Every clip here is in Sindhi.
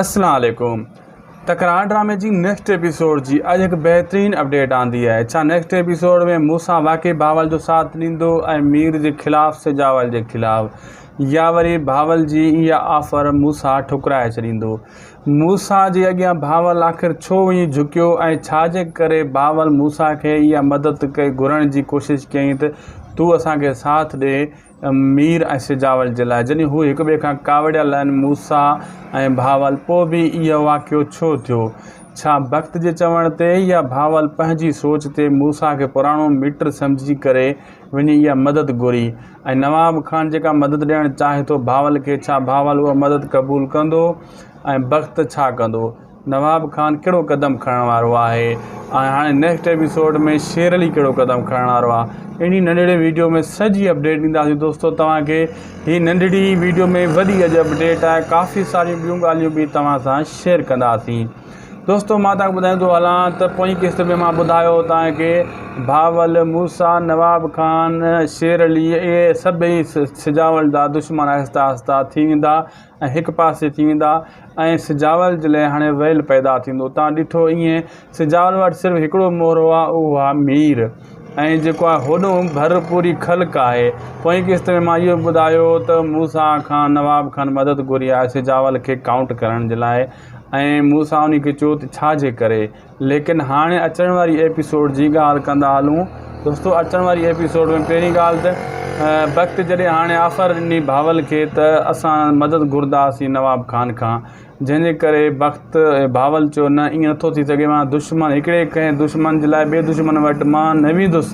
اسلام عليڪم تڪرار ڊرامي جي نيڪسٽ ايپيسوڊ جي اڄ هڪ بهترين اپڊيٽ آندي آهي ڇا نيڪسٽ ايپيسوڊ ۾ موسيٰ واقعي بهاول جو ساٿ ڏيندو ۽ مير جي خلاف سجاول جي خلاف يا وري بهاول جي اها آفر موسيٰ ٺڪرائي ڇڏيندو موسيٰ جي اڳيان بهاول آخر ڇو وڃي جهڪيو ۽ ڇا جي ڪري بهاول موسيٰ کي اها مدد گهرڻ جي ڪوشش ڪيائين ته تون اسان کي ساٿ ڏي مير ۽ سجاول جي لاء جڏهن هو هڪ ٻئي کان ڪاوڙيل آهن موسيٰ ۽ بهاول پوء به اهو واقعو ڇو ٿيو؟ ڇا بخت جي چوڻ تي يا بهاول پنهنجي سوچ تي موسيٰ کي پراڻو مٽ سمجهي ڪري وڃي اها مدد گهري ۽ نواب خان جيڪا مدد ڏيڻ چاهي ٿو بهاول کي ڇا بهاول اها مدد قبول ڪندو ۽ بخت ڇا ڪندو؟ نواب خان ڪهڙو قدم کڻڻ وارو آهي ۽ هاڻي نيڪسٽ ايپيسوڊ ۾ شير علي ڪهڙو قدم کڻڻ وارو آهي انهي ننڍڙي ويڊيو ۾ سڄي اپڊيٽ ڏينداسين دوستو توهان کي هي ننڍڙي ويڊيو ۾ وڏي اڄ اپڊيٽ آهي ڪافي ساريون ٻيون ڳالهيون به توهان سان شيئر ڪنداسين دوستو مان توهان کي ٻڌائيندو هلان ته پوئين قسط ۾ مان ٻڌايو توهان کي بهاول موسيٰ نواب خان شير علي اهي سڀئي سجاول جا دشمن آهسته آهسته ٿي ويندا ۽ هڪ پاسي ٿي ويندا ۽ سجاول جي لئه هاڻي ويل پيدا ٿيندو. تان ڏٺو ائين سجاول وٽ صرف هڪڙو مهرو آ اهو آ مير ۽ جيڪو آ هوڏهون ڀر پوري خلق آهي. پوئين قسط ۾ مان اهو به ٻڌايو ته موسيٰ کان نواب خان مدد گهري آهي سجاول کي ڪائونٽ ڪرڻ جي لاء ۽ موسيٰ انهي کي چيو ته ڇا جي ڪري ليڪن هاڻي اچڻ واري ايپيسوڊ جي ڳالهه ڪندا هلون دوستو اچڻ واري ايپيسوڊ ۾ پهرين ڳالهه ته بخت جڏهن هاڻي آفر ڏني بهاول کي ته اسان مدد گهرنداسين نواب خان کان جنهن جي ڪري بخت بهاول چيو نه ائين نٿو ٿي سگهي مان دشمن هڪڙي ڪنهن دشمن جي لاء ٻئي دشمن وٽ مان نه ويندس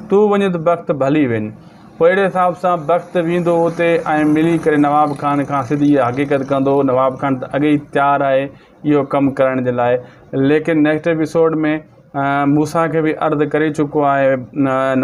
تون وڃ ته بخت ڀلي وڃ پوء اهڙي حساب سان بخت ويندو اتي ۽ ملي ڪري نواب خان کان سڌي حقيقت ڪندو نواب خان ته اڳي ئي تيار آهي اهو ڪم ڪرڻ جي لاء ليڪن نيڪسٽ ايپيسوڊ ۾ موسيٰ کي به عرض ڪري چڪو آهي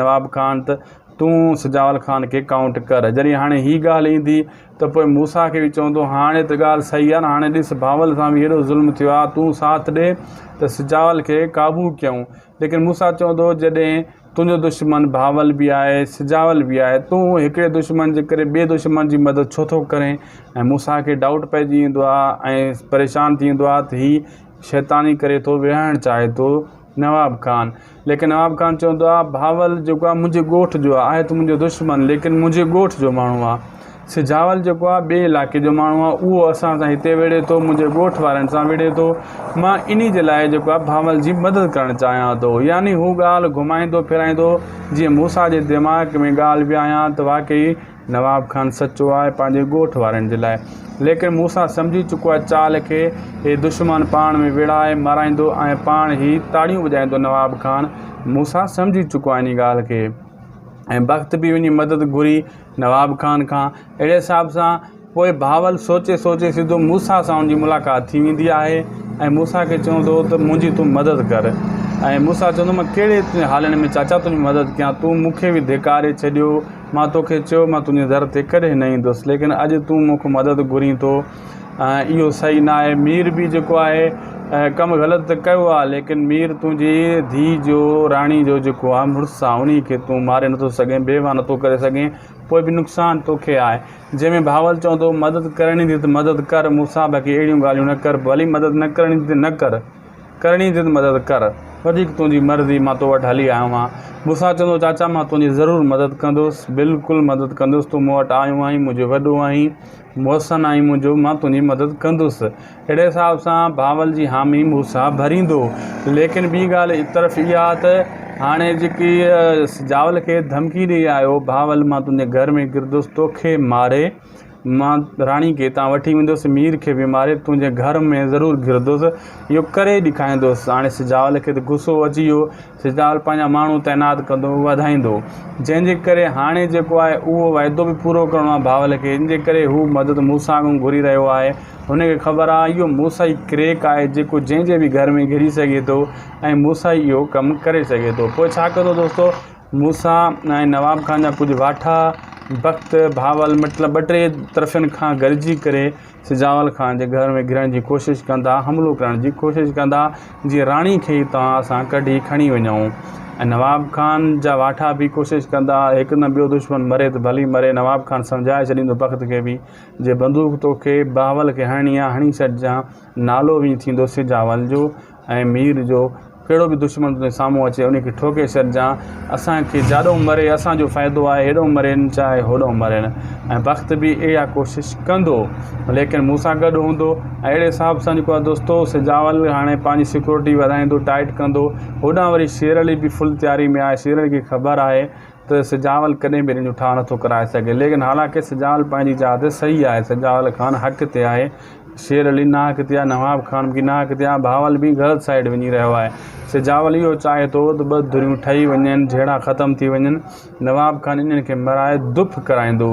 نواب خان ته تون سجاول خان کي ڪائونٽ ڪر جڏهن هاڻي هي ڳالهه ايندي ته پوء موسيٰ کي به چوندو هاڻي ته ڳالهه صحيح آهي نه هاڻي ڏس بهاول سان به هيڏو ظلم ٿيو آهي تون ساٿ ڏي ته سجاول کي قابو ڪيون ليڪن موسيٰ چوندو جڏهن تنهنجو دشمن بهاول به آهي، سجاول به آهي، تون هڪڙي دشمن جي ڪري ٻئي دشمن جي مدد ڇو ٿو ڪرين؟ ۽ موسيٰ کي ڊائوٽ پئجي ويندو آهي ۽ پريشان ٿي ويندو آهي ته هي شيطاني ڪري ٿو ويهائڻ چاهي ٿو نواب خان ليڪن نواب خان چوندو آهي بهاول جيڪو آهي منهنجي ڳوٺ جو آهي، آهي ته منهنجو دشمن ليڪن منهنجي ڳوٺ جو ماڻهو آهي. سجاول جيڪو آ ٻئي علائقي جو ماڻهو آ اهو اسان سان هتي وڙهي ٿو منهنجي ڳوٺ وارن سان وڙهي ٿو مان انهي جي لاء جيڪو آ بهاول جي مدد ڪرڻ چاهيان ٿو يعني هو ڳالهه گهمائيندو ڦيرائيندو جيئن موسيٰ جي دماغ ۾ ڳالهه ويهايان ته واقعي نواب خان سچو آهي پنهنجي ڳوٺ وارن جي لاء ليڪن موسيٰ سمجهي چڪو آ چال کي هي دشمن پاڻ ۾ وڙهائي مارائيندو ۽ پاڻ هي تاڙيون وڄائيندو نواب خان موسيٰ سمجهي چڪو آ انهي ڳالهه کي ۽ بخت به وڃي مدد گهري نواب خان کان اهڙي حساب سان پوء بهاول سوچي سوچي سڌو موسيٰ سان ان جي ملاقات ٿي ويندي آهي ۽ موسيٰ کي چوندو ته منهنجي تون مدد ڪر ۽ موسيٰ چوندو مان ڪهڙي حالن ۾ چاچا تنهنجي مدد ڪيان تون مون کي به ڌڪاري ڇڏيو مان توکي چيو مان تنهنجي در تي ڪڏهن نه ايندس ليڪن اڄ تون مون کان مدد گهرين ٿو ۽ اهو صحيح نه آهي مير به جيڪو آهي ڪم غلط ته ڪيو آهي ليڪن مير تنهنجي ڌيء جو راڻي جو جيڪو آهي مڙس آهي انهي کي تون ماري نٿو سگهين بيواهه نٿو ڪري سگهين پوء به نقصان توکي آهي جنهن ۾ بهاول چوندو مدد ڪرڻي ٿي ته مدد ڪر مون سان باقي اهڙيون ڳالهيون نه ڪر ڀلي مدد نه ڪرڻي ٿي ته نه ڪر ڪرڻي ٿي ته مدد ڪر وڌيڪ تنهنجي مرضي مان تو وٽ هلي آيو آهيان مون سان چوندو چاچا مان تنهنجي ضرور مدد ڪندس بلڪل مدد ڪندس تون مون وٽ آيو آهين منهنجو وڏو آهين محسن آهين منهنجو مان تنهنجي مدد ڪندس. اهڙي حساب سان بهاول جي حامي موسيٰ ڀريندو. ليڪن ٻي ڳالهه طرف اها ته هاڻي جيڪي سجاول کي ڌمڪي ڏئي آيو بهاول مان تنهنجي گهر ۾ گرندس توکي ماري مان راڻي کي هتان وٺي ويندس مير کي به ماري تنهنجي گهر ۾ ضرور گرندس اهو ڪري ڏيکاريندس هاڻي سجاول کي ته غصو اچي ويو سجاول پنهنجا ماڻهو تعينات ڪندو وڌائيندو جنهن جي ڪري هاڻي جيڪو آهي اهو وعدو به پورو ڪرڻو آهي بهاول کي ان جي ڪري هو مدد موسيٰ کان گهري رهيو آهي هن کي خبر آهي اهو موسيٰ ئي ڪريڪ آهي جيڪو جنهن جي به گهر ۾ گهڙي سگهي ٿو ۽ موسيٰ ئي اهو ڪم ڪري سگهي ٿو پوء ڇا ڪندو دوستو موسيٰ ۽ نواب خان جا ڪجهه واٺا بخت بهاول مطلب ٻه ٽي طرفن کان گڏجي ڪري سجاول خان جي گهر ۾ گهڙڻ جي ڪوشش ڪندا، حملو ڪرڻ جي ڪوشش ڪندا، جيئن راڻي کي ئي توهان اسان ڪڍي کڻي وڃون. ۽ نواب خان جا واٺا به ڪوشش ڪندا هڪ نه ٻيو دشمن مري ته ڀلي مري نواب خان سمجهائي ڇڏيندو بخت کي به جي بندوق توکي بهاول کي هڻڻي آ هڻي ڇڏجان نالو به ٿيندو سجاول جو ۽ مير جو ڪهڙو به دشمن تنهنجي سامهون اچي ان کي ٺوڪي ڇڏجان اسان کي جاڏو مري اسان جو فائدو آهي هيڏو مرين چاهي هوڏو مرين ۽ بخت به اها ڪوشش ڪندو ليڪن مون سان گڏ هوندو ۽ اهڙي حساب سان جيڪو آهي دوستو سجاول هاڻي پنهنجي سيڪورٽي وڌائيندو ٽائيٽ ڪندو هوڏانهن وري شير علي به فل تياري ۾ آهي شير علي کي خبر آهي ته سجاول ڪڏهن به هن جو ٺاهه نٿو ڪرائي سگهي ليڪن حالانڪه سجاول پنهنجي جاء تي صحيح آهي سجاول خان حق تي آهي شير علي ناحق تي آهي نواب خان به ناحق تي آهي بهاول به غلط سائيڊ وڃي رهيو آهي سجاول اهو چاهي ٿو ته ٻه ڌريون ٺهي وڃن جهيڙا ختم ٿي وڃن نواب خان انهن کي مرائي دڦ ڪرائيندو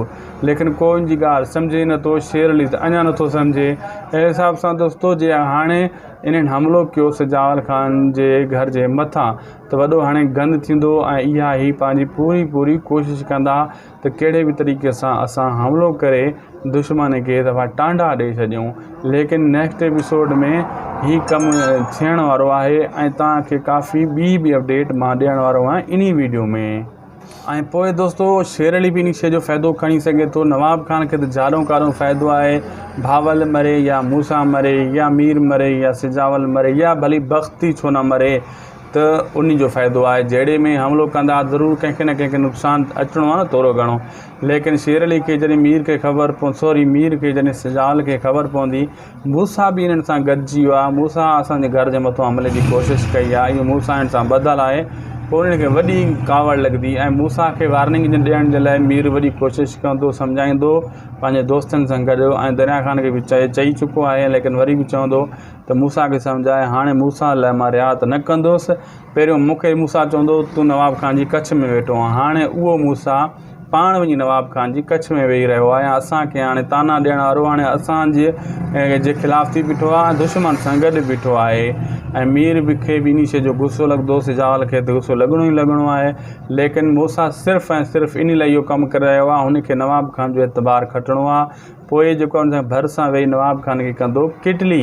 ليڪن ڪو ان جي ڳالهه سمجهي ئي نٿو شير علي ته اڃا نٿو سمجهي اهڙي حساب سان دوستو جي هاڻي انهن حملو ڪيو سجاول خان جي گهر جي مٿان ته وڏو هاڻي گند ٿيندو ۽ اها هي پنهنجي پوري پوري ڪوشش ڪندا ته ڪهڙي به طريقي سان اسان حملو ڪري دشمن کي دفعا ٽانڊا ڏئي ڇڏيون ليڪن نيڪسٽ ايپيسوڊ ۾ هي ڪم ٿيڻ وارو آهي ۽ توهان کي ڪافي ٻي به اپڊيٽ مان ڏيڻ وارو آهيان انهي ويڊيو ۾. ۽ پوء دوستو شير علي به انهي شيء جو فائدو کڻي سگهي ٿو نواب خان کي ته جاڏو ڪاڏو فائدو آهي بهاول مري يا موسيٰ مري يا مير مري يا سجاول مري يا ڀلي بخت ئي ڇو نه مري ته انهي جو فائدو آهي جهيڙي ۾ حملو ڪندا ضرور ڪنهن کي نه ڪنهن کي نقصان اچڻو آهي نه ٿورو گهڻو ليڪن شير علي کي جڏهن مير کي خبر پو سوري مير کي جڏهن سجاول کي خبر پوندي موسيٰ به انهن سان گڏجي ويو آهي موسيٰ اسان جي گهر جي مٿان حملي جي ڪوشش ڪئي آهي اهو موسيٰ هن سان ٻڌل آهي پوء انهن کي وڏي ڪاوڙ لڳندي ۽ موسيٰ کي وارننگ ڏيڻ جي لاء مير وڏي ڪوشش ڪندو سمجهائيندو پنهنجي دوستن سان گڏ ۽ دريا خان کي به چئي چڪو آهي ليڪن وري به چوندو ته موسيٰ کي سمجهاء، هاڻي موسيٰ لاء مان رعايت نه ڪندس. پهريون مون کي موسيٰ چوندو هو ته تون نواب خان جي ڪڇ ۾ ويٺو آهين. هاڻي اهو موسيٰ پاڻ وڃي نواب خان جي ڪڇ ۾ ويهي رهيو آهي ۽ اسان کي هاڻي طعنا ڏيڻ وارو هاڻي اسان جي خلاف ٿي بيٺو آهي ۽ دشمن سان گڏ بيٺو آهي ۽ مير به کي به انهي شيء جو غصو لڳندو. سجاول کي ته غصو لڳڻو ئي لڳڻو آهي. ليڪن موسيٰ صرف ۽ صرف انهي لاء اهو ڪم ڪري رهيو آهي، هن کي نواب خان جو اعتبار کٽڻو آهي. پوء جيڪو ان سان ڀر سان ويهي نواب خان کي ڪندو ڪٽلي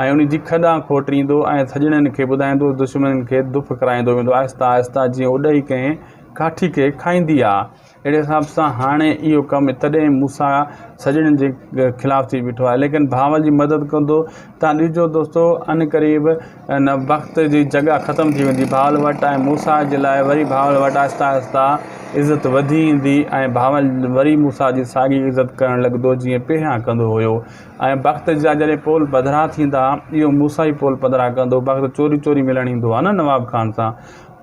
۽ ان جي کڏان کوٽريندو ۽ سڄڻن کي ٻڌائيندو دشمنن کي دڦ ڪرائيندو ويندو آهستي آهستي جيئن اڏهي ڪنهن ڪاٺي کي کائيندي آ اهڙي حساب سان هاڻي اهو ڪم تڏهن موسيٰ سڄڻن جي خلاف ٿي بيٺو آهي ليڪن بهاول جي مدد ڪندو تان ڏسجو دوستو ان قريب ان وقت جي جڳهه ختم ٿي ويندي بهاول وٽ ۽ موسيٰ جي لاء وري بهاول وٽ آهستي آهستي عزت وڌي ايندي ۽ بهاول وري موسيٰ جي ساڳي عزت ڪرڻ لڳندو جيئن پهريان ڪندو هيو ۽ بخت جا جڏهن پول پڌرا ٿيندا اهو موسيٰ ئي پول پڌرا ڪندو بخت چوري چوري ملڻ ايندو آهي نه نواب خان سان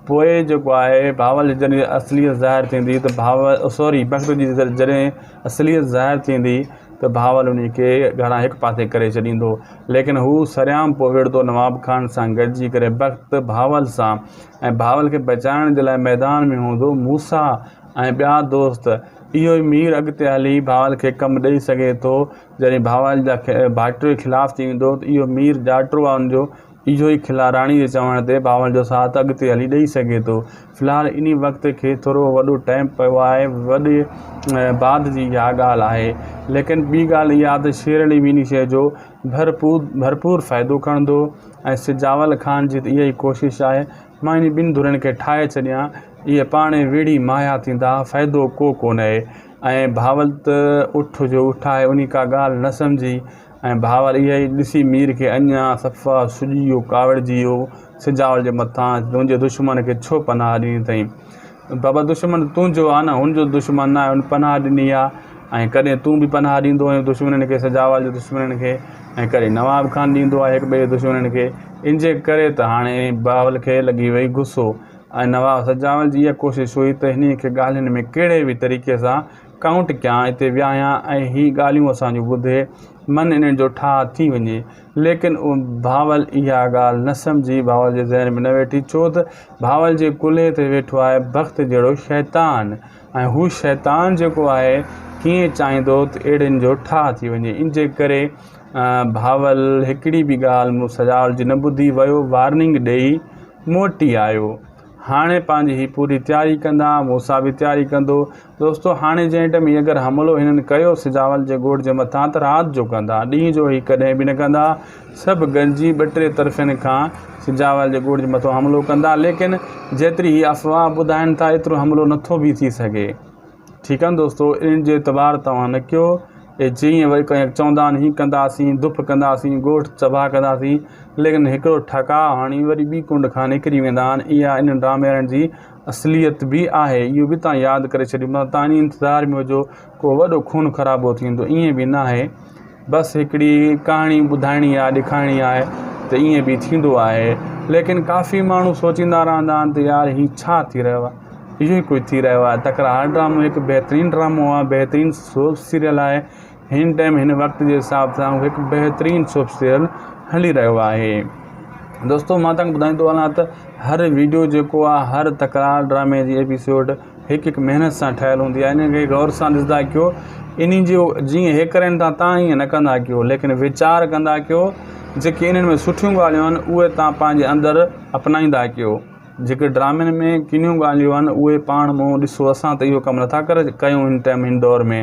پوء جيڪو آهي بهاول جي جڏهن اصليت ظاهر ٿيندي ته بهاول سوري بخت جي جڏهن اصليت ظاهر ٿيندي ته بهاول انهي کي گهران هڪ پاسي ڪري ڇڏيندو ليڪن هو سرعام پوء وڙهندو نواب خان سان گڏجي ڪري بخت بهاول سان ۽ بهاول کي بچائڻ جي لاء ميدان ۾ هوندو موسيٰ ۽ ٻيا دوست اهو ئي مير اڳتي هلي بهاول کي ڪم ڏئي سگهي ٿو جڏهن بهاول جا ڀائٽيو خلاف ٿي ويندو ته اهو مير ڄاٽو آهي ان جو اهو ئي خلا راڻي جي چوڻ تي بهاول جو ساٿ اڳتي هلي ڏئي سگهي ٿو. في الحال انهي وقت کي ٿورو وڏو ٽائيم پيو آهي وڏي بعد جي اها ڳالهه آهي. ليڪن ٻي ڳالهه اها ته شير علي به انهي شيء جو ڀرپور فائدو کڻندو ۽ سجاول خان جي ته اها ئي ڪوشش آهي مان انهي ٻن ڌرين کي ٺاهي ڇڏيان اهي پاڻ وڙهي ماهيا ٿيندا فائدو ڪو ڪونهي ۽ بهاول ته اٺ جو اٺ آهي انهي ڪا ڳالهه نه سمجهي ۽ بهاول اها ئي ڏسي مير کي اڃا صفا سڄي ويو، ڪاوڙجي ويو، سجاول جي مٿان تنهنجي دشمن کي ڇو پناهه ڏني اٿئي؟ بابا دشمن تنهنجو آ نه هن جو دشمن نه آهي، هن پناهه ڏني آ ۽ ڪڏهن تون به پناهه ڏيندو آهين دشمنن کي سجاول جي دشمنن کي ۽ ڪڏهن نواب خان ڏيندو آهي هڪ ٻئي جي دشمنن کي ان جي ڪري ته هاڻي بهاول کي لڳي وئي غصو ۽ نواب سجاول جي اها ڪوشش هئي ته هني کي ڳالهين ۾ ڪهڙي به طريقي سان ڪائونٽ ڪيان اتي ويهايان ۽ هي ڳالهيون اسان جون ٻڌي من انهن جو ٺاهه ٿي وڃي. ليڪن بهاول اها ڳالهه نه سمجهي بهاول جي ذهن ۾ نه ويٺي ڇو ته بهاول جي ڪلهي تي ويٺو آهي بخت جهڙو شيطان ۽ هو شيطان جيڪو آهي ڪيئن چاهيندو ته اهڙين جو ٺاهه ٿي وڃي ان جي ڪري بهاول هڪڙي به ڳالهه مون سجاول جي نه ٻڌي ويو وارننگ ڏئي موٽي آيو. هاڻي پنهنجي هي پوري تياري ڪندا، موسيٰ به تياري ڪندو. دوستو هاڻي جنهن ٽيم هي اگر حملو هنن ڪيو سجاول جي ڳوٺ جي مٿان ته رات جو ڪندا، ڏينهن جو هي ڪڏهن به نه ڪندا. سڀ گڏجي ٻه ٽي طرفين کان سجاول جي ڳوٺ جي مٿان حملو ڪندا، ليڪن جيتري هي افواهه ٻڌائن ٿا ايترو حملو نٿو به ٿي سگهي. ٺيڪ آهي دوستو انهن جو اعتبار توهان نه ڪيو اي جيئن وري ڪنهن چوندا آهن هي ڪنداسين دڦ ڪنداسين ڳوٺ تباهه ڪنداسين ليڪن هڪڙو ٺڪاء هڻي وري ٻي ڪنڊ کان نڪري ويندا آهن اها انهن ڊراميارن جي اصليت به آهي اهو به توهان ياد ڪري ڇڏيو مطلب توهان انهي انتظار ۾ هجو ڪو وڏو خون خرابو ٿيندو ائين به ناهي بس هڪڙي ڪهاڻي ٻڌائڻي آهي ڏيکارڻي آهي ته ائين به ٿيندو آهي ليڪن ڪافي ماڻهو سوچيندا رهندا آهن ته يار هي ڇا ٿي رهيو آهي اهو ئي ڪجهه ٿي رهيو آهي تڪرار ڊرامو هڪ بهترين ڊرامو آهي بهترين سوپ سيريل آهي هن ٽائيم هن وقت جي حساب سان هڪ بهترين سوپ سيريل هلي رهيو آهي دوستو مان تهانکي ٻڌائيندو هلان ته هر ويڊيو جيڪو آهي هر تڪرار ڊرامي جي ايپيسوڊ هڪ هڪ محنت سان ٺهيل هوندي آهي انهن کي غور سان ڏسندا ڪيو انهي جو جيئن هي ڪرين ٿا تان ائين نه ڪندا ڪيو ليڪن ويچار ڪندا ڪيو جيڪي انهن ۾ سٺيون ڳالهيون آهن اهي تان پنهنجي اندر اپنائيندا ڪيو جيڪي ڊرامن ۾ ڪنيون ڳالهيون آهن اهي پاڻ مون ڏسو اسان ته اهو ڪم نٿا ڪري ڪيون هن ٽائيم هن دور ۾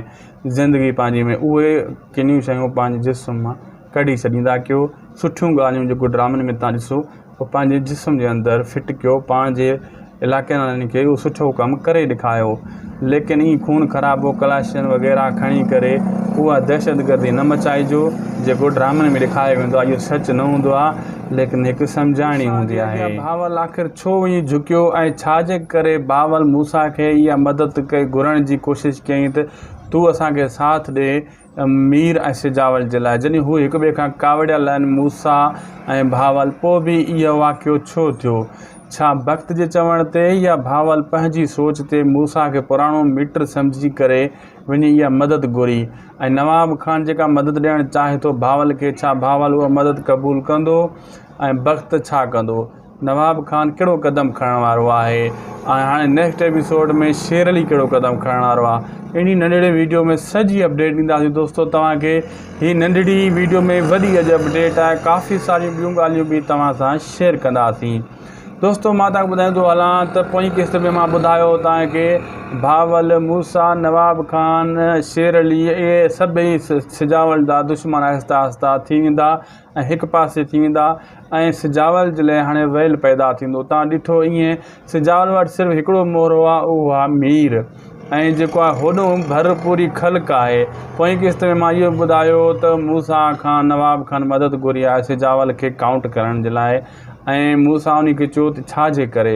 زندگي پنهنجي ۾ اهي ڪنيون شيون پنهنجي جسم مان ڪڍي ڇڏيندا ڪيو سٺيون ڳالهيون جيڪو ڊرامن ۾ تان ڏسو اهو پنهنجي جسم جي اندر فٽ ڪيو پنهنجي علائقي وارن کي اهو سٺو ڪم ڪري ڏيکايو ليڪن ائين خون خرابو ڪلاشن وغيره کڻي ڪري اها دهشتگردي نه مچائجو جيڪو ڊرامن ۾ ڏيکاريو ويندو آهي اهو سچ نه هوندو آهي ليڪن هڪ سمجهاڻي هوندي آهي. بهاول آخر ڇو وڃي جهڪيو ۽ ڇا جي ڪري بهاول موسيٰ کي اها مدد گهرڻ جي ڪوشش ڪيائين ته تون اسان کي ساٿ ڏي مير ۽ سجاول جي لاء جڏهن هو هڪ ٻئي کان ڪاوڙيل آهن موسيٰ ۽ بهاول پوء به اهو واقعو ڇو ٿيو؟ ڇا بخت جي چوڻ تي يا بهاول پنهنجي سوچ تي موسيٰ کي پراڻو مٽ سمجهي ڪري وڃي اها مدد گهري ۽ نواب خان جيڪا مدد ڏيڻ چاهي ٿو بهاول کي ڇا بهاول اها مدد قبول ڪندو ۽ بخت ڇا ڪندو؟ نواب خان ڪهڙو قدم کڻڻ وارو آهي ۽ هاڻي نيڪسٽ ايپيسوڊ ۾ شير علي ڪهڙو قدم کڻڻ وارو آهي انهي ننڍڙي ويڊيو ۾ سڄي اپڊيٽ ڏينداسين دوستو توهان کي هي ننڍڙي ويڊيو ۾ وڏي اڄ اپڊيٽ آهي ڪافي ساريون ٻيون ڳالهيون به توهان سان شيئر ڪنداسين دوستو مان توهان کي ٻڌائيندو هلان ته پوئين قسط ۾ مان ٻڌايو توهان کي بهاول موسيٰ نواب خان شير علي اهي سڀئي سجاول جا دشمن آهسته آهسته ٿي ويندا ۽ هڪ پاسي ٿي ويندا ۽ سجاول جي لاء هاڻي ويل پيدا ٿيندو تان ڏٺو ائين سجاول وٽ صرف هڪڙو مهرو آهي اهو آهي مير ۽ جيڪو آهي هوڏو ڀر پوري خلق آهي پوئين قسط ۾ مان اهو ٻڌايو ته موسيٰ کان نواب خان مدد گهري آهي سجاول کي ڪائونٽ ڪرڻ جي لاء ۽ موسيٰ انهي کي چيو ته ڇا جي ڪري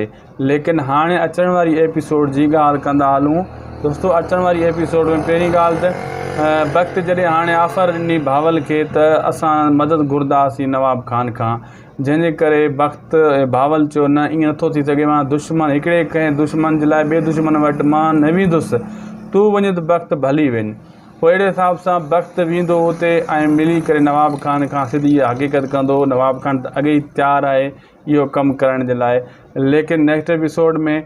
ليڪن هاڻي اچڻ واري ايپيسوڊ جي ڳالهه ڪندا هلون دوستو اچڻ واري ايپيسوڊ ۾ پهرين ڳالهه ته بخت جڏهن هاڻي آفر ڏني بهاول کي ته اسان مدد گهرنداسين نواب خان کان جنهن جي ڪري بخت بهاول چيو نه ائين نٿو ٿي سگهي مان دشمن هڪڙي ڪنهن دشمن جي لاء ٻئي دشمن وٽ مان نه ويندس تون وڃ ته بخت ڀلي وڃ پوء اهڙي حساب سان بخت ويندو اتي ۽ ملي ڪري نواب خان کان سڌي حقيقت ڪندو نواب خان ته اڳي ئي تيار آهي اهو ڪم ڪرڻ جي لاء ليڪن نيڪسٽ ايپيسوڊ ۾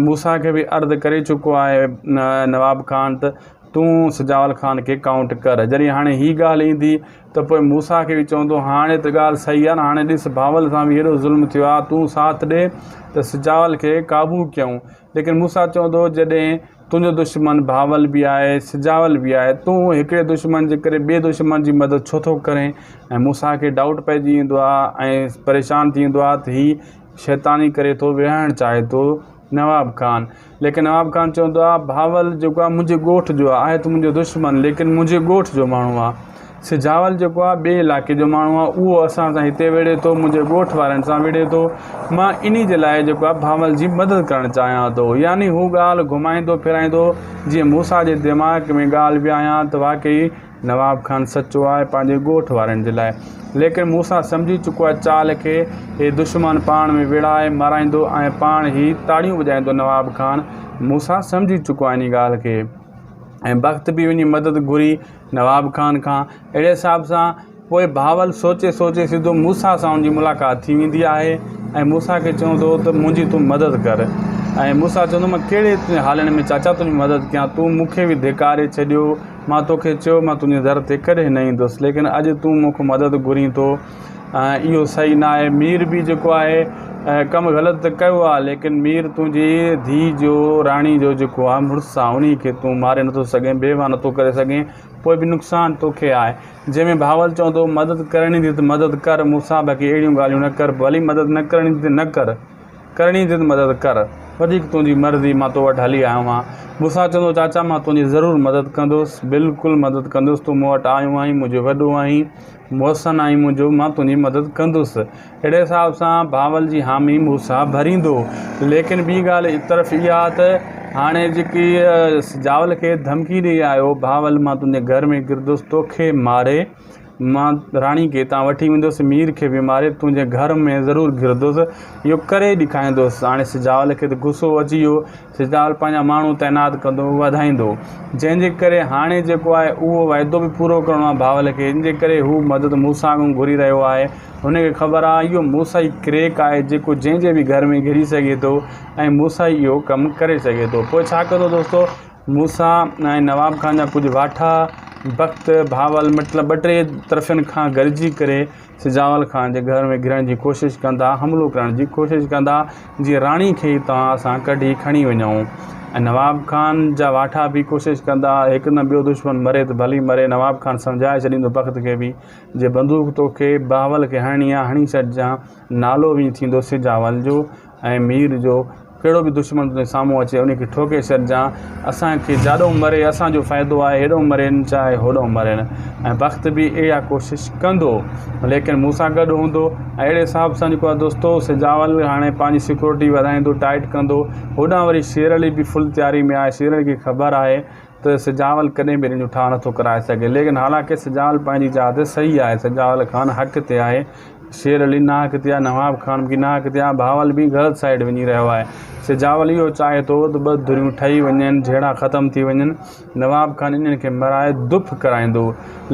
موسيٰ کي به عرض ڪري چڪو آهي نواب خان ته تون سجاول خان کي ڪائونٽ ڪر جڏهن هاڻي هي ڳالهه ايندي ته پوء موسيٰ کي به چوندو هاڻي ته ڳالهه صحيح آهي نه هاڻي ڏس بهاول سان به هيڏو ظلم ٿيو آهي تون ساٿ ڏي ته سجاول کي قابو ڪيون ليڪن موسيٰ چوندو جڏهن تنهنجو دشمن بهاول به آهي، سجاول به آهي، تون هڪڙي دشمن جي ڪري ٻئي دشمن جي مدد ڇو ٿو ڪرين؟ ۽ موسيٰ کي ڊائوٽ پئجي ويندو آهي ۽ پريشان ٿي ويندو آهي ته هي شيطاني ڪري ٿو ويهائڻ چاهي ٿو نواب خان ليڪن نواب خان چوندو آهي بهاول جيڪو آهي منهنجي ڳوٺ جو آهي، آهي ته منهنجو دشمن ليڪن منهنجي ڳوٺ جو ماڻهو آهي. سجاول جيڪو آ ٻئي علائقي جو ماڻهو آ اهو اسان سان هتي وڙهي ٿو منهنجي ڳوٺ وارن سان وڙهي ٿو مان انهي جي لاء جيڪو آ بهاول جي مدد ڪرڻ چاهيان ٿو يعني هو ڳالهه گهمائيندو ڦيرائيندو جيئن موسيٰ جي دماغ ۾ ڳالهه ويهايان ته واقعي نواب خان سچو آهي پنهنجي ڳوٺ وارن جي لاء ليڪن موسيٰ سمجهي چڪو آ چال کي هي دشمن پاڻ ۾ وڙهائي مارائيندو ۽ پاڻ هي تاڙيون وڄائيندو نواب خان موسيٰ سمجهي چڪو آ انهي ڳالهه کي ۽ بخت به وڃي مدد گهري نواب خان کان اهڙي حساب سان پوء بهاول سوچي سوچي سڌو موسيٰ سان ان جي ملاقات ٿي ويندي آهي ۽ موسيٰ کي چوندو ته منهنجي تون مدد ڪر ۽ موسيٰ چوندو مان ڪهڙي حالن ۾ چاچا تنهنجي مدد ڪيان تون مون کي به ڌڪاري ڇڏيو مان توکي چيو مان تنهنجي در تي ڪڏهن نه ايندس ليڪن اڄ تون مون کان مدد گهرين ٿو ۽ اهو صحيح نه آهي مير به جيڪو آهي ڪم غلط ته ڪيو آ ليڪن مير تنهنجي ڌيء جو راڻي جو جيڪو آ مڙس آ انهي کي تون ماري نٿو سگهين بيواهه نٿو ڪري سگهين پوء به نقصان توکي آهي جنهن ۾ بهاول چوندو مدد ڪرڻي ٿي ته مدد ڪر مون سان باقي اهڙيون ڳالهيون نه ڪر ڀلي مدد نه ڪرڻي ٿي ته نه ڪر ڪرڻي ٿي ته مدد ڪر وڌيڪ تنهنجي مرضي مان تو وٽ هلي آيو آهيان مون سان چوندو چاچا مان تنهنجي ضرور مدد ڪندس بلڪل مدد ڪندس تون مون وٽ آيو آهين منهنجو وڏو آهين محسن آهين منهنجو مان تنهنجي مدد ڪندس. اهڙي حساب سان بهاول جي حامي موسيٰ ڀريندو. ليڪن ٻي ڳالهه طرف اها ته هاڻي جيڪي سجاول کي ڌمڪي ڏئي آيو بهاول مان تنهنجي گهر ۾ گرندس توکي ماري مان راڻي کي هتان وٺي ويندس مير کي به ماري تنهنجي گهر ۾ ضرور گرندس اهو ڪري ڏيکاريندس. هاڻي سجاول کي ته غصو اچي ويو. سجاول پنهنجا ماڻهو تعينات ڪندو وڌائيندو جنهن جي ڪري هاڻي جيڪو آهي اهو وعدو به پورو ڪرڻو آهي بهاول کي ان جي ڪري هو مدد موسيٰ کان گهري رهيو آهي هن کي خبر آهي اهو موسيٰ ئي ڪريڪ آهي جيڪو جنهن جي به گهر ۾ گهري سگهي ٿو ۽ موسيٰ ئي اهو ڪم ڪري سگهي ٿو پوء ڇا ڪندو دوستو موسيٰ ۽ نواب خان جا ڪجهه واٺا بخت بهاول مطلب ٻه ٽي طرفن کان گڏجي ڪري سجاول خان جي گهر ۾ گهڙڻ جي ڪوشش ڪندا، حملو ڪرڻ جي ڪوشش ڪندا، جيئن راڻي کي هتان اسان ڪڍي کڻي وڃون ۽ نواب خان جا واٺا به ڪوشش ڪندا، هڪ نه ٻيو دشمن مري ته ڀلي مري، نواب خان سمجهائي ڇڏيندو بخت کي به، جي بندوق توکي بهاول کي هڻڻي آ هڻي ڇڏجان، نالو به ٿيندو سجاول جو ۽ مير جو ڪهڙو به دشمن تنهنجي سامهون اچي ان کي ٺوڪي ڇڏجان، اسان کي جاڏو مري اسان جو فائدو آهي هيڏو مرين چاهي هوڏو مرين ۽ بخت به اها ڪوشش ڪندو ليڪن مون سان گڏ هوندو ۽ اهڙي حساب سان جيڪو آهي دوستو سجاول هاڻي پنهنجي سيڪيورٽي وڌائيندو ٽائيٽ ڪندو هوڏانهن وري شير علي به فل تياري ۾ آهي شير علي کي خبر آهي ته سجاول ڪڏهن به ان جو ٺاهه نٿو ڪرائي سگهي ليڪن حالانڪه سجاول پنهنجي جاء تي صحيح آهي سجاول خان حق تي آهي شير علي ناحق تي آهي، نواب خان به ناحق تي آهي، بهاول به غلط سائيڊ وڃي رهيو آهي. سجاول اهو چاهي ٿو ته ٻه ڌريون ٺهي وڃن، جهيڙا ختم ٿي وڃن، نواب خان انهن کي مرائي دڦ ڪرائيندو.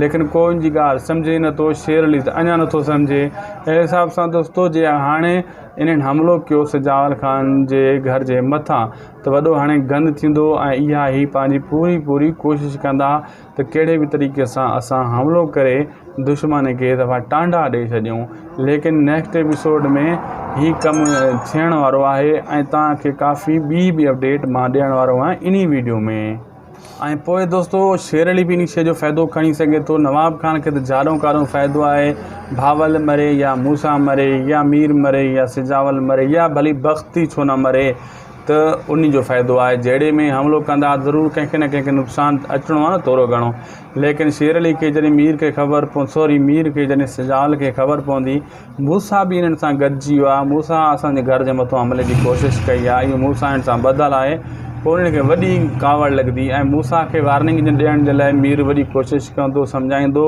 ليڪن ڪو ان جي ڳالهه سمجهي ئي نٿو، شير علي ته اڃا نٿو سمجهي. اهڙي حساب سان دوستو جي هاڻي انهن حملو ڪيو سجاول خان جي گهر جي مٿان ته وڏو هاڻي گند ٿيندو ۽ اها هي پنهنجي پوري پوري ڪوشش ڪندا ته ڪهڙي به طريقي سان اسان حملو ڪري دشمن کي دفعا ٽانڊا ڏئي ڇڏيون ليڪن نيڪسٽ ايپيسوڊ ۾ هي ڪم ٿيڻ وارو آهي ۽ توهان کي ڪافي ٻي به اپڊيٽ مان ڏيڻ وارو آهيان انهي ويڊيو ۾. ۽ پوء دوستو شير علي به انهي شي جو فائدو کڻي سگهي ٿو نواب خان کي ته جاڏو ڪاڏو فائدو آهي بهاول مري يا موسيٰ مري يا مير مري يا سجاول مري يا ڀلي بخت ئي ڇو نه مري ته انهي جو فائدو آهي جهيڙي ۾ حملو ڪندا ضرور ڪنهن کي نه ڪنهن کي نقصان اچڻو آهي نه ٿورو گهڻو ليڪن شير علي کي جڏهن مير کي خبر پو سوري مير کي جڏهن سجال کي خبر پوندي موسيٰ به انهن سان گڏجي ويو آهي موسيٰ اسان جي گهر جي مٿو حملي جي ڪوشش ڪئي آهي اهو موسيٰ انهن سان ٻڌل آهي پوء انهن کي وڏي ڪاوڙ لڳندي ۽ موسيٰ کي وارننگ ڏيڻ جي لاء مير وڏي ڪوشش ڪندو سمجهائيندو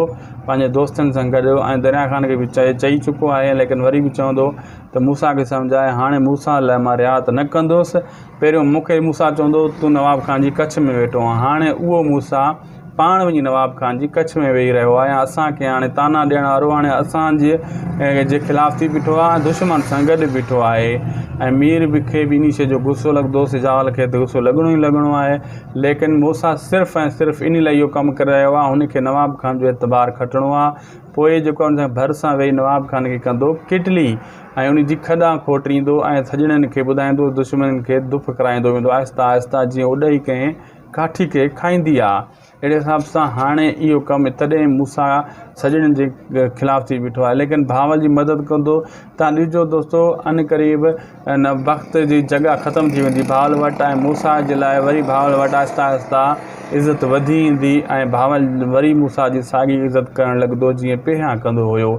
پنهنجي دوستن سان گڏ ۽ دريا خان کي به چئي چڪو آهي ليڪن وري به چوندو ته موسيٰ کي سمجهاء، هاڻي موسيٰ لاء مان رعايت نه ڪندس. پهريون مون کي موسيٰ چوندو هو ته تون نواب خان جي ڪڇ ۾ ويٺو آهين. هاڻي اهو موسيٰ پاڻ وڃي نواب خان جي ڪڇ ۾ ويهي رهيو آهي ۽ اسان کي هاڻي طعنا ڏيڻ وارو هاڻي اسان جي خلاف ٿي بيٺو آهي ۽ دشمن سان گڏ بيٺو آهي ۽ مير به کي به انهي شيء جو غصو لڳندو. سجاول کي ته غصو لڳڻو ئي لڳڻو آهي. ليڪن موسيٰ صرف ۽ صرف انهي لاء اهو ڪم ڪري رهيو آهي، هن کي نواب خان جو اعتبار کٽڻو آهي. پوء جيڪو ان سان ڀر سان ويهي نواب خان کي ڪندو ڪٽلي ۽ ان جي کڏا کوٽريندو ۽ سڄڻن کي ٻڌائيندو دشمنن کي دڦ ڪرائيندو ويندو آهستي آهستي جيئن اڏهي ڪنهن ڪاٺي کي کائيندي آ اهڙي حساب سان هاڻي اهو ڪم تڏهن موسيٰ سڄڻن جي خلاف ٿي بيٺو آهي ليڪن بهاول جي مدد ڪندو تان ڏسجو دوستو ان قريب ان بخت جي جڳهه ختم ٿي ويندي بهاول وٽ ۽ موسيٰ جي لاء وري بهاول وٽ آهستي آهستي عزت وڌي ايندي ۽ بهاول وري موسيٰ جي ساڳي عزت ڪرڻ لڳندو جيئن پهريان ڪندو هيو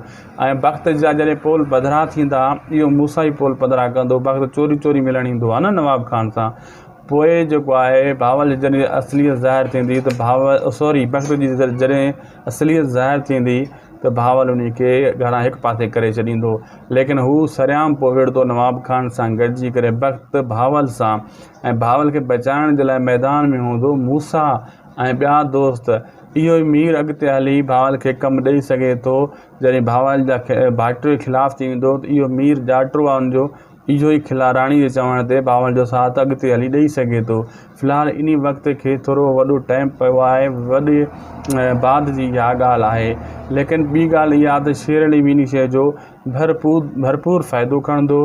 ۽ بخت جا جڏهن پول پڌرا ٿيندا اهو موسيٰ ئي پول پڌرا ڪندو بخت چوري چوري ملڻ ايندو آهي نه نواب خان سان پوء جيڪو آهي بهاول جي جڏهن اصليت ظاهر ٿيندي ته بهاول سوري بخت جي جڏهن اصليت ظاهر ٿيندي ته بهاول انهي کي گهران هڪ پاسي ڪري ڇڏيندو ليڪن هو سرعام پوء وڙهندو نواب خان سان گڏجي ڪري بخت بهاول سان ۽ بهاول کي بچائڻ جي لاء ميدان ۾ هوندو موسيٰ ۽ ٻيا دوست اهو ئي مير اڳتي هلي بهاول کي ڪم ڏئي سگهي ٿو جڏهن بهاول جا ڀائٽي خلاف ٿي ويندو ته اهو مير ڄاٽو آهي ان جو اهو ئي کلا راڻي جي چوڻ تي بهاول جو ساٿ اڳتي هلي ڏئي سگهي ٿو. في الحال انهي وقت کي ٿورو وڏو ٽائيم پيو آهي وڏي بعد جي اها ڳالهه آهي ليڪن ٻي ڳالهه اها ته شير علي به انهي شيء جو ڀرپور ڀرپور فائدو کڻندو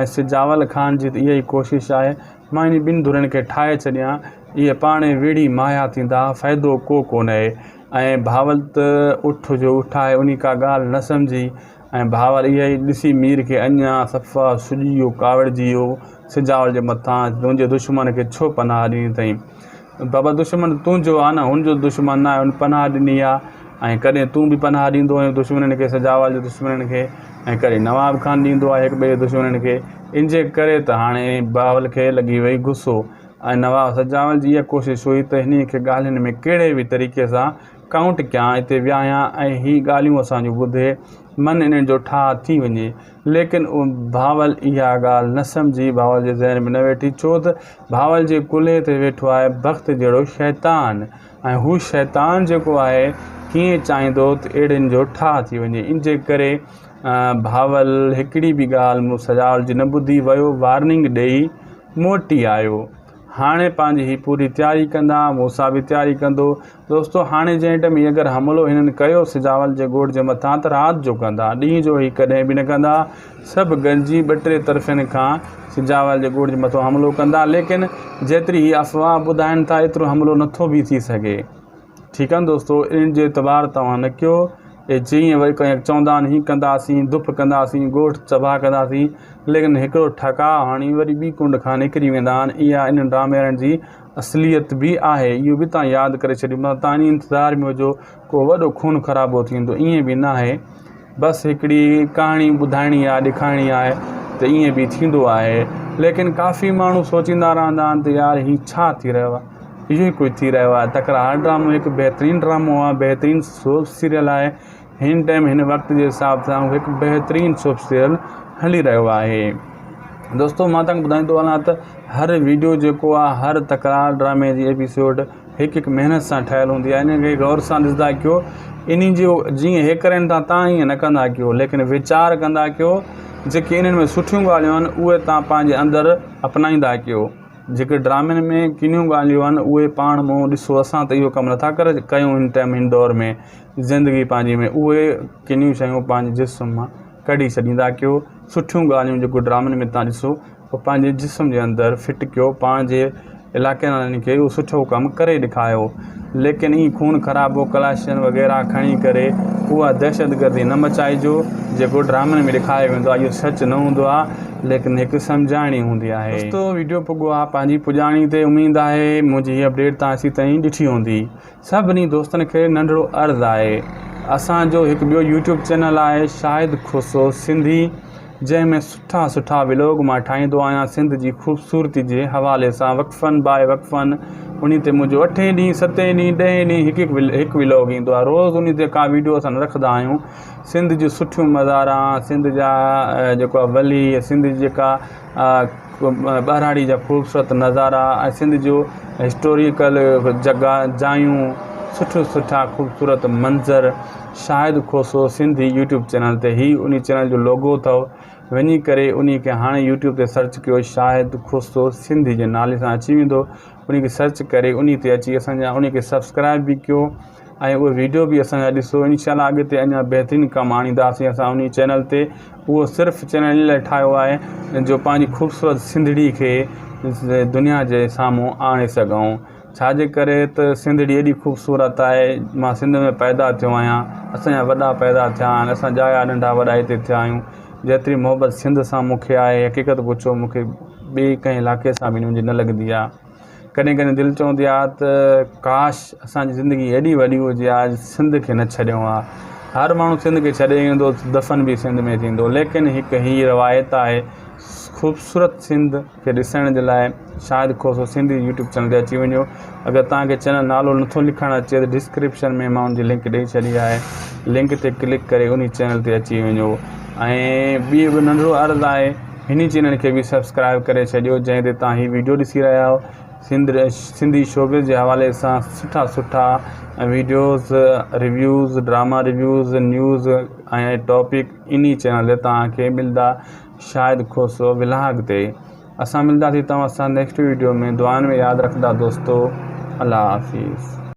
۽ سجاول خان جي ته اها ئي ڪوشش آهي مان انهي ٻن ڌرين کي ٺاهي ڇڏيان اهي پاڻ وڙهي ماهيا ٿيندا فائدو ڪو ڪونهي ۽ بهاول ته اٺ جو اٺ آهي انهي ڪا ڳالهه نه سمجهي ۽ بهاول اها ئي ڏسي مير کي اڃا صفا سڄي ويو، ڪاوڙجي ويو، سجاول جي مٿان تنهنجي دشمن کي ڇو پناهه ڏني اٿئي؟ بابا دشمن تنهنجو آ نه، هن جو دشمن نه آهي، هن پناهه ڏني آ ۽ ڪڏهن تون به پناهه ڏيندو آهين دشمنن کي سجاول جي دشمنن کي ۽ ڪڏهن نواب خان ڏيندو آهي هڪ ٻئي جي دشمنن کي، ان جي ڪري ته هاڻي بهاول کي لڳي وئي غصو ۽ نواب سجاول جي اها ڪوشش هئي ته هني کي ڳالهين ۾ ڪهڙي به طريقي سان ڪائونٽ ڪيان اتي ويهايان ۽ هي ڳالهيون اسان جون ٻڌي من انهن جو ٺاهه ٿي وڃي. ليڪن بهاول اها ڳالهه نه سمجهي، بهاول جي ذهن ۾ نه ويٺي، ڇو ته بهاول جي ڪلهي تي ويٺو آهي بخت جهڙو شيطان ۽ هو شيطان جيڪو آهي ڪيئن چاهيندو ته اهڙين جو ٺاهه ٿي وڃي. ان جي ڪري بهاول هڪڙي به ڳالهه مون سجاول جي نه ٻڌي ويو وارننگ ڏئي موٽي آيو. هاڻي پنهنجي هي پوري تياري ڪندا، موسيٰ به تياري ڪندو. دوستو هاڻي جنهن ٽيم هي اگر حملو هنن ڪيو سجاول جي ڳوٺ جي مٿان ته رات جو ڪندا، ڏينهن جو هي ڪڏهن به نه ڪندا. سڀ گڏجي ٻه ٽي طرفين کان سجاول جي ڳوٺ جي مٿان حملو ڪندا، ليڪن جيتري هي افواهه ٻڌائن ٿا ايترو حملو نٿو به ٿي سگهي. ٺيڪ آ نه دوستو انهن جو اعتبار توهان نه ڪيو اي جيئن وري ڪنهن چوندا آهن هي ڪنداسين دڦ ڪنداسين ڳوٺ تباهه ڪنداسين ليڪن هڪڙو ٺڪاء هڻي وري ٻي ڪنڊ کان نڪري ويندا آهن اها انهن ڊراميارن جي اصليت به آهي اهو به توهان ياد ڪري ڇڏيو مطلب توهان انهي انتظار ۾ هجو ڪو وڏو خون خرابو ٿيندو ائين به ناهي بس هڪڙي ڪهاڻي ٻڌائڻي آهي ڏيکارڻي آهي ته ائين به ٿيندو آهي ليڪن ڪافي ماڻهو سوچيندا رهندا آهن ته يار هي ڇا ٿي رهيو آهي اهو ئي ڪجهه ٿي رهيو آهي تڪرار ڊرامو هڪ بهترين ڊرامو آهي بهترين سوپ سيريل آهي هن ٽائيم هن وقت جي حساب سان هڪ بهترين سوپ سيريل هلي رهيو آهي دوستو مان تهانکي ٻڌائيندو هلان ته هر ويڊيو جيڪو آهي هر تڪرار ڊرامي جي ايپيسوڊ هڪ هڪ محنت سان ٺهيل هوندي آهي ان کي غور سان ڏسندا ڪيو انهي جو جيئن هي ڪرين ٿا تان ائين نه ڪندا ڪيو ليڪن ويچار ڪندا ڪيو جيڪي انهن ۾ سٺيون ڳالهيون آهن اهي تان پنهنجي اندر اپنائيندا ڪيو جيڪي ڊرامن ۾ ڪنيون ڳالهيون آهن اهي پاڻ مون ڏسو اسان ته اهو ڪم نٿا ڪري ڪيون هن ٽائيم هن دور ۾ زندگي پنهنجي ۾ اهي ڪنيون شيون پنهنجي جسم مان ڪڍي ڇڏيندا ڪيو سٺيون ڳالهيون جيڪو ڊرامن ۾ تان ڏسو پوء پنهنجي جسم جي اندر فٽ ڪيو پنهنجي علائقي وارن کي اهو سٺو ڪم ڪري ڏيکايو ليڪن ائين خون خرابو ڪلاشن وغيره کڻي ڪري اها دهشتگردي نه مچائجو جيڪو ڊرامن ۾ ڏيکاريو ويندو آهي اهو سچ نه هوندو آهي ليڪن هڪ سمجهاڻي هوندي آهي. دوستو ويڊيو پڳو آهي پنهنجي پڄاڻي تي اميد آهي منهنجي هي اپڊيٽ تان اسين تائين ڏٺي هوندي سڀني دوستن کي ننڍڙو عرض آهي اسان جو هڪ ٻيو يوٽيوب چينل آهي شاهد کوسو سنڌي جنهن ۾ سٺا سٺا ولوگ مان ٺاهيندو آهيان سنڌ جي خوبصورتي جي حوالي سان وقفن باء وقفن انهي تي منهنجو اٺين ڏينهن ستين ڏينهن ڏهين ڏينهن هڪ هڪ هڪ ولوگ ايندو آهي روز انهي تي ڪا ويڊيو اسان نه رکندا آهيون سنڌ جون سٺيون مزاران سنڌ جا جيڪو ولي سنڌ جي جيڪا ٻهراڙي جا خوبصورت نظارا ۽ سنڌ جو هسٽوريڪل جڳهه جايون سٺيون سٺا خوبصورت منظر شاهد کوسو سنڌي يوٽيوب چينل تي هي انهي چينل جو لوگو اٿو وڃي ڪري انهي کي هاڻي يوٽيوب تي سرچ ڪيو شاهد کوسو سنڌي جي نالي سان اچي ويندو انهي کي سرچ ڪري انهي تي اچي اسان جا انهي کي سبسڪرائب به ڪيو ۽ اهي ويڊيو به اسان جا ڏسو انشاء الله اڳتي اڃا بهترين ڪم آڻينداسين اسان انهي چينل تي اهو صرف چينل ان لاء ٺاهيو آهي جو پنهنجي خوبصورت سنڌڙي کي دنيا جي سامهون آڻي سگهون ڇاجي ڪري ته سنڌڙي ايڏي خوبصورت آهي مان سنڌ ۾ پيدا ٿيو آهيان اسان جا وڏا پيدا ٿيا آهن اسان ڄايا ننڍا وڏا هتي ٿيا آهيون جيتري محبت سنڌ سان مون کي آهي حقيقت پڇو مون کي ٻئي ڪنهن علائقي سان به منهنجي نه لڳندي آهي ڪڏهن ڪڏهن دل چوندي آ ته ڪاش اسان جي زندگي ايڏي وڏي هجي ها سنڌ کي نه ڇڏيون ها هر ماڻهو سنڌ کي ڇڏي ويندو دفن به سنڌ ۾ ٿيندو ليڪن هڪ هي روايت آهي خوبصورت سنڌ کي ڏسڻ جي لاء شاهد کوسو سنڌي يوٽيوب چينل تي اچي وڃو اگر توهان کي چينل نالو نٿو لکڻ اچي ته ڊسڪرپشن ۾ مان ان جي لنڪ ڏئي ڇڏي آهي لنڪ تي ڪلڪ ڪري انهي چينل تي اچي وڃو ۽ ٻي به ننڍڙو عرض آهي هن چينل کي به سبسڪرائب ڪري ڇڏيو جنهن تي توهان هي ويڊيو ڏسي رهيا آهيو. سنڌ سنڌي شوبز جي حوالي سان سٺا سٺا videos reviews drama reviews news ۽ topic انهي چينل تي توهان کي ملدا شاهد کوسو ولاگ تي اسان ملداسين توهان سان نيڪسٽ ويڊيو ۾ دعائن ۾ ياد رکندا دوستو الله حافظ.